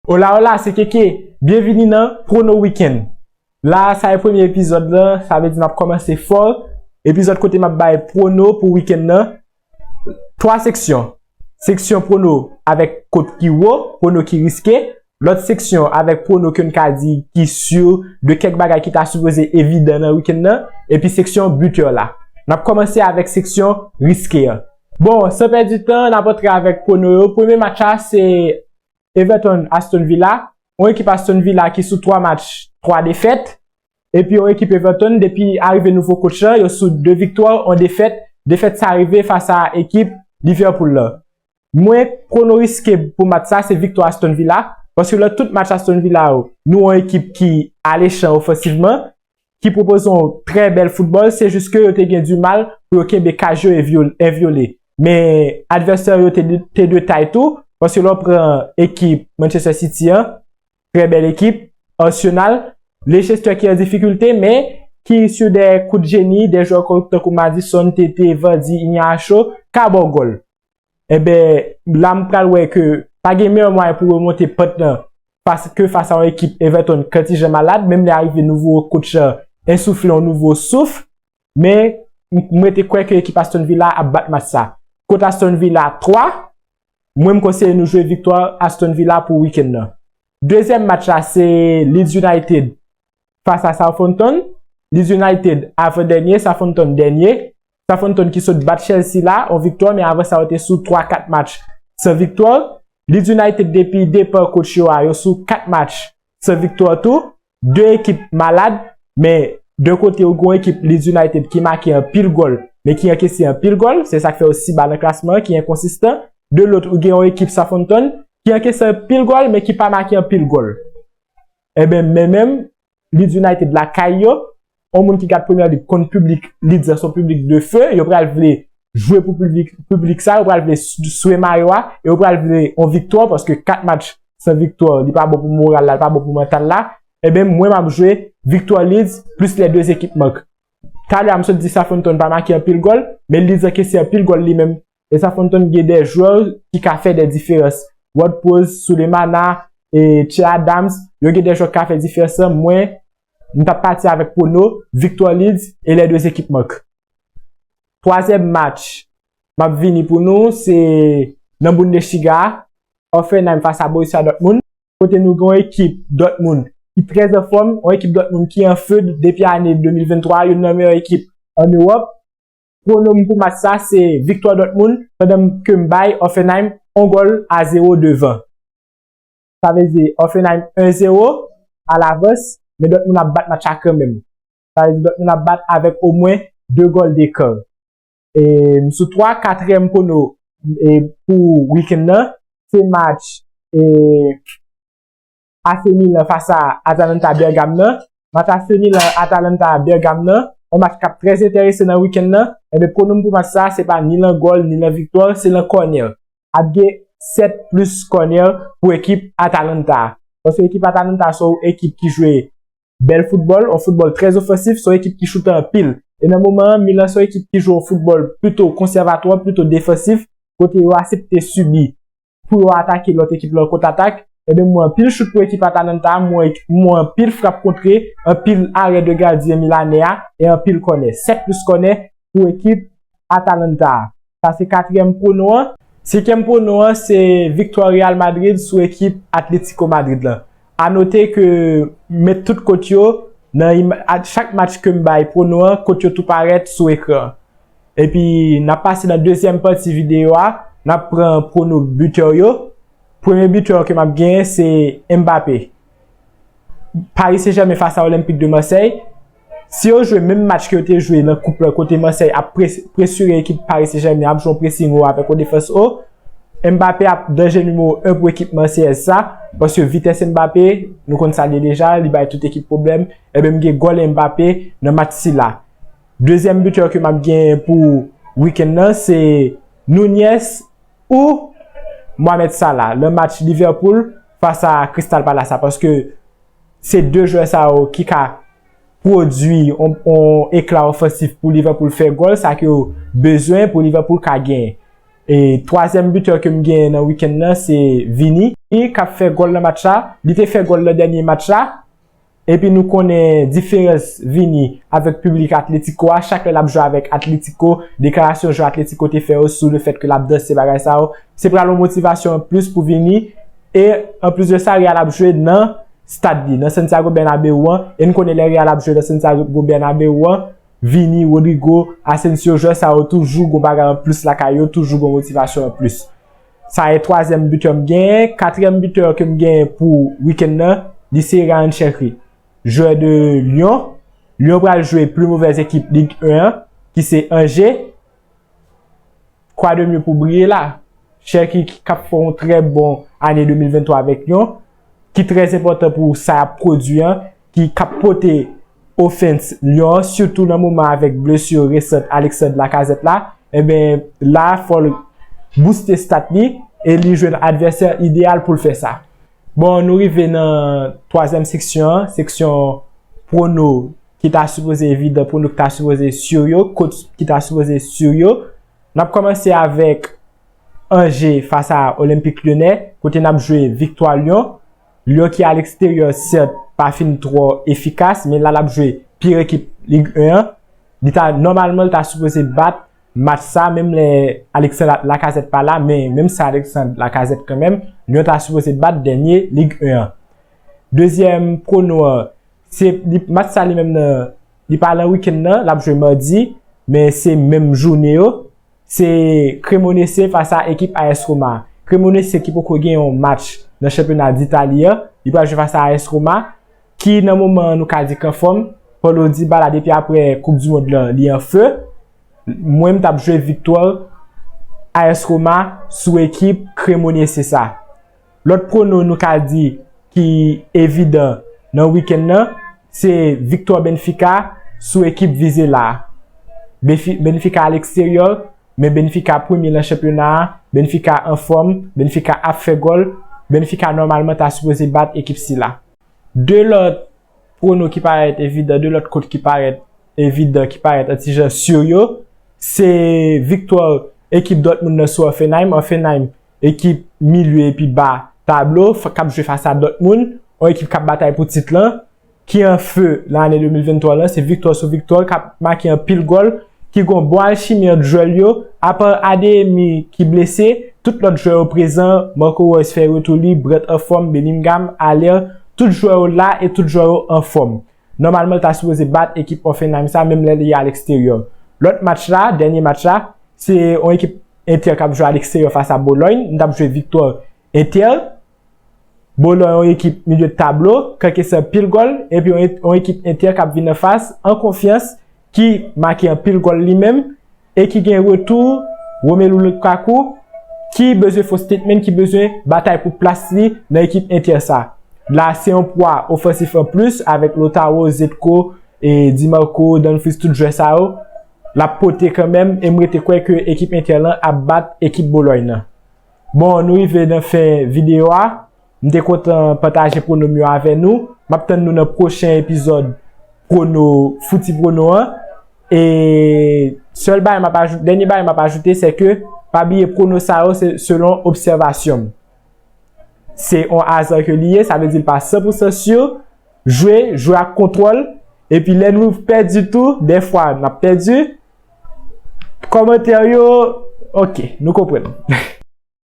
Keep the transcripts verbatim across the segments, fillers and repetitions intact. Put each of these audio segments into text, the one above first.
Hola, hola, se Keke. Byenvini nan Prono Weekend. La, sa e premye epizòd lan, sa vle di n ap kòmanse fò. Epizòd kote m ap bay prono pou weekend nan. Twa seksyon. Seksyon prono avèk kot ki wo, prono ki riske. Lòt seksyon avèk prono ke n ka di ki si de kèk bagay ki ta sipoze evidan nan weekend nan. Epi seksyon bitè la. N ap kòmanse avèk seksyon riske an. Bon, san pèdi tan, n ap antre avèk prono yo. Premye match la, se Everton Aston Villa. Yon ekip Aston Villa ki sou twa match, twa defèt. Epi yon ekip Everton, depi arive nouvo coach lan, yo sou de viktwa, yon defèt. Defèt sa rive fas a ekip Liverpool lan. Mwen, prono riske pou match sa, se viktwa Aston Villa. Paske lè tout match Aston Villa yo, nou yon ekip ki alechan ofansivman, ki pwopoze yon trè bèl foutbòl, se jis ke yo te gen dimal pou yo kenbe kaj yo envyol- envyole. Men advèsè yo te, te de tay tou, paske lè w pran ekip Manchester City an, trè bèl ekip, Arsenal, Leicester ki an difikilte, men ki sou de kout jeni, de jwè tankou Maddison, Tete, Vardy, Iheanacho, ka ba w gòl. Enben, la m pral wè ke pa gen meyè mwayen pou remonte pant lan fas, ke fas a yon ekip Everton k ti jan malad, menm lè arive nouvo coach lan, ensoufle yon nouvo souf, men m, m rete kwè ke ekip Aston Villa ap bat match sa. Kot Aston Villa twa, mwen m konseye nou jwe viktwa Aston Villa pou weekend nan. Dezyèm match la, se Leeds United fas a Southampton. Leeds United avan dènye, Southampton dènye. Southampton ki sot bat Chelsea la, yon viktwa, men avan sa yo te sou twa kat match san viktwa. Leeds United depi depa coach yo a, yo sou kat match san viktwa tou. De ekip malad, men de kote ou gen yon ekip Leeds United ki make anpil gòl, men ki ankese anpil gòl, se sa k fè yo si ba nan klasman an, ki enkonsistan. De lòt, ou gen yon ekip Southampton ki ankese anpil gòl, men ki pa make anpil gòl. Enben, men menm, Leeds United lakay yo, yon moun ki gad Premier League konn piblik Leeds an, se yon piblik de feu, yo pral vle jwe pou piblik, piblik sa, yo pral vle s- swe mayo a, e yo pral vle yon viktwa, paske kat match san viktwa, li pa bon pou moral la, li pa bon pou mantal la. Enben, mwen m ap jwe viktwa Leeds plis lè de ekip mank. Talè a m sot di Southampton pa make anpil gòl, men Leeds ankese anpil gòl li menm. E Southampton gen de jwè ki ka fè de diferans. Ward Prowse, Sulemana, e Che Adams, yo gen de jwè ki ka fè diferans lan. Mwen, m t ap pati avèk prono, viktwa Leeds e lè de ekip mank. Twazyèm match, m ap vini pou nou, se nan Bundesliga, Hoffenheim fas a Borussia Dortmund. Kote nou gen yon ekip Dortmund ki trè anfòm, yon ekip Dortmund ki an feu depi ane de mil venntwa, youn nan meyè ekip ann Ewòp. Prono m pou match sa, se viktwa Dortmund, pandan ke m bay Hoffenheim yon gòl a zewo devan. Sa vle di Hoffenheim en zewo alavans, men Dortmund ap bat match la kanmenm. Sa vle di Dortmund ap bat avèk omwen de gòl deka. E m sou twa, katriyèm prono, e, pou weekend nan, se match, e, A C Milan fas a Atalanta Bergame nan. Match A C Milan Atalanta Bergame nan, yon match k ap trè enterese nan weekend nan. Enben, prono m pou match sa, se pa ni lan gòl, ni lan viktwa, se lan kònè. Ap gen sèt plis kònè pou ekip Atalanta. Paske ekip Atalanta se yon ekip ki jwe bèl foutbòl, yon foutbòl trè ofansif, se yon ekip ki choute anpil. E nan moman an, Milan se yon ekip ki jwe yon foutbòl plito konsèvatwa, plito defansif, kote yo aksepte sibi pou yo atake lòt ekip lan kontatak. Enben, m wè anpil chout pou ekip Atalanta, m wè, m wè anpil frap kontre, anpil arè de gadyen milanè a, e anpil kònè. Sèt plis kònè pou ekip Atalanta a. Sa se katriyèm prono an. Senkyèm prono an, se viktwa Real Madrid sou ekip Atletico Madrid lan. A note ke m met tout kot yo nan ima- a- chak match ke m bay prono an, kot yo tou parèt sou ekran. Epi, n ap pase nan dezyèm pati videyo a, n ap pran prono bitè yo. Premye bitè ke m ap genyen, se Mbappé. Paris Saint-Germain fas a Olympique de Marseille. Si yo jwe menm match ke yo te jwe nan koup lan, kote Marseille ap pres- presire ekip Paris Saint-Germain, ap jwe yon pressing wo avèk yon defans wo, Mbappé ap danje nimewo en pou ekip Marseillais sa, paske vitès Mbappé, nou konn sa l ye deja, li bay tout ekip pwoblèm. Enben, m gen gòl Mbappé nan match sila. Dezyèm bitè ke m ap genyen pou weekend nan, se Nunez ou Mohamed Salah, nan match Liverpool fas a Crystal Palace la, paske se de jwè sa yo ki ka pwodui yon, yon ekla ofansif pou Liverpool fè gòl, sa ke yo bezwen pou Liverpool ka genyen. E twazyèm bitè ke m genyen nan wikenn nan, se Vini, ki ap fè gòl nan match la. Li te fè gòl nan dènye match la. Epi nou konnen diferans Vini avèk piblik Atletico a. Chak lè l ap jwe avèk Atletico, deklarasyon jwè Atletico te fè yo sou le fèt ke l ap danse bagay sa yo, se pral yon motivasyon anplis pou Vini. E anplis de sa, Real ap jwe nan stad li, nan Santiago Bernabéu an. E n konnen lè Real ap jwe nan Santiago Bernabéu an, Vini, Rodrygo, Asensio, jwè sa yo toujou gon bagay anplis lakay yo, toujou gon motivasyon anplis. Sa e twazyèm bitè m genyen. Katriyèm bitè ke m genyen pou wikenn nan, li se Rayan Cherki, jwè de Lyon. Lyon pral jwe pli movèz ekip Lig en an, ki se Angers. Quoi de mieux pou briye la? Cherki ki, k ap fè yon trè bon ane de mil venntwa avèk Lyon, ki trè enpòtan pou sa y ap pwodui an, ki k ap pote ofans Lyon an, sitou nan moman avèk blesi resan Alexandre Lacazette la. Enben, la, fò l bouste stat li e li jwenn advèsè ideyal pou l fè sa. Bon, nou rive nan twazyèm seksyon an, seksyon pwono ki ta sipoze evidan, pwono ki ta sipoze sur yo, kot ki ta sipoze sur yo. N ap kòmanse avèk Angers fas a Olympique Lyonnais, kote n ap jwe viktwa Lyon. Lyon ki a leksteryè, sèt, pa fin twò efikas, men la l ap jwe pire ekip Lig en an. Li ta, nòmalman, li ta sipoze bat match sa, menm lè Alexandre Lacazette pa la, men menm sa Alexandre Lacazette kanmenm, Lyon ta sipoze bat dènye Lig en an. Dezyèm pwono an, se, li, match sa li menm nan, li pa nan wikenn nan, l ap jwe madi, men se menm jounen yo. Se Cremonese fas a ekip A S Roma. Cremonese ki poko gen yon match nan chanpyona Ditali an, li pral jwe fas a A S Roma, ki nan moman an nou ka di k anfòm. Paulo Dybala depi aprè Koup di Mond lan, li an fe. Mwen, m t ap jwe viktwa A S Roma sou ekip Cremonese sa. Lòt pwono nou ka di ki evidan nan wikenn nan, se viktwa Benfica sou ekip Vizela a. Benfi-, Benfica a leksteryè, men Benfica premye nan chanpyona a, Benfica anfòm, Benfica ap fè gòl, Benfica nòmalman ta sipoze bat ekip sila. De lòt pwono ki parèt evidan, de lòt kot ki parèt evidan, ki parèt an ti jan sur yo, se viktwa ekip Dortmund nan sou Hoffenheim. Hoffenheim, ekip milye epi ba tablo, f-, k ap jwe fas a Dortmund, yon ekip k ap batay pou tit lan, ki an fe nan ane de mil venntwa lan, se viktwa sou viktwa, k ap make anpil gòl, ki gon bon alchimi ant jwè l yo, apa Adeyemi ki blese, tout lòt jwè yo prezan, Marco Reus fè retou li, Brandt anfòm, Bellingham, Haller, tout jwè yo la e tout jwè yo anfòm. Nòmalman, l ta sipoze bat ekip Hoffenheim sa, menm lè li a leksteryè. Lòt match la, dènye match la, se yon ekip Inter k ap jwe a leksteryè fas a Bologne. N t ap jwe viktwa Inter. Bologne, yon ekip milye de tablo, k ankense anpil gòl, epi yon, yon ekip Inter k ap vin anfas, an konfyans, ki make anpil gòl li menm, e ki gen retou Romelu Lukaku, ki bezwen fè statement, ki bezwen batay pou plas li nan ekip Inter sa. La, se yon pwa ofansif anplis avèk Lautaro, Dzeko, e Di Marco, Dumfries, tout jwè sa yo. L ap pote kanmenm, e m rete kwè ke ekip Inter lan ap bat ekip Bologne nan. Bon, nou rive nan fen videyo a. M te kontan pataje pwono m yo avè nou. M ap tann nou nan pwochen epizòd pwono, fouti pwono an. E sèl bagay m ap ajoute, dènye bagay m ap ajoute, se ke pa bliye pwono sa yo se selon obsèvasyon m. Se yon aza ke li ye, sa vle di l pa san pou san si. Jwe, jwe ak kontwòl. Epi lè nou pèdi tou, dèfwa n ap pèdi. Kòmantè yo, oke, nou konprann.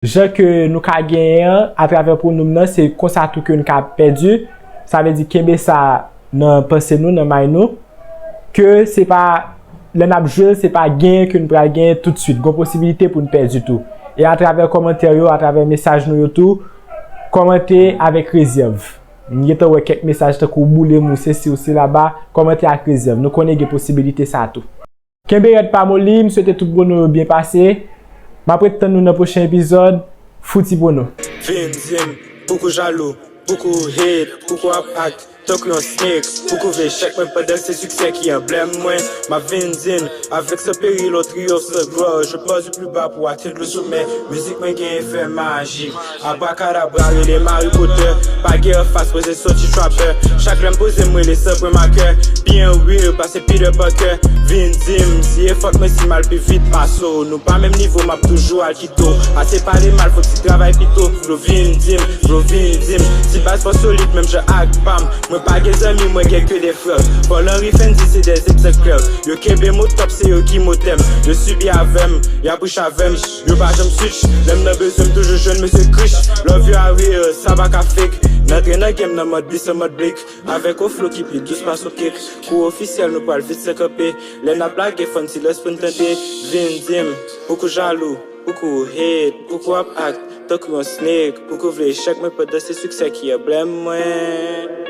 Jan ke nou ka genyen an atravè pwono m nan, se konsa tou ke n ka pèdi. Sa vle di kenbe sa nan panse nou, nan may nou, ke se pa, lè n ap jwe l, se pa genyen ke n pral genyen toutswit. Gon posibilite pou n pèdi tou. E atravè kòmantè yo, atravè mesaj nou yo tou, kòmante avèk rezèv. M gentan wè kèk mesaj tankou boule m ou sesi ou sela ba, kòmante ak rezèv. Nou konnen gen posibilite sa tou. Kenbe rèd pa moli, m swete tout pwono yo byen pase. M ap ret tann nou nan pwochen epizòd. Fouti pwono. Vin di m, pouki w jalou, pouki w hate, pouki w ap act, Tankou yon snake, pou kouvri echèk mwen pandan se siksè ki anblèm mwen. M ap vin di n, avec ce péril au triomphe ce gloire, je pose plus bas pour atteindre le sommet. Mizik mwen gen efè majik. Abrakadabra, rele m Harry Potter. Pa gen anfas, poze soti trapper. Chak lè m poze m rele san pwen makè. Byen real, pase Peter Parker. Vin di m, si efòt mwen si m al pi vit pase w. Nou pa menm nivo, m ap toujou al kite w. Ase pale mal, fò ti travay pito. Bro, vin di m, bro, vin di m. Si baz pa solid, menm jan ak pa m. Mwen pa gen zanmi, mwen gen ke de frè. Paul Henry Fendi, se de egzanp klè. Yo kenbe mo top, se yo ki mo tèm. Yo sibi avè m, y ap rich avè m. Yo pa janm switch, lè m nan bezwen m toujou jwenn mesye Krich. Love you a real, sa pa ka fake. N antre nan game nan mòd bis an mòd blik. Avèk yon flow ki pi dous pase yon kek. Kou ofisyèl nou pral vit san kanpe. Lè n ap lage fò n silans pou n tande. Vin di m, pouki w jalou, pouki w hate, pouki w ap act tankou yon snake, pouki w vle echèk mwen pandan se siksè ki anblèm mwen.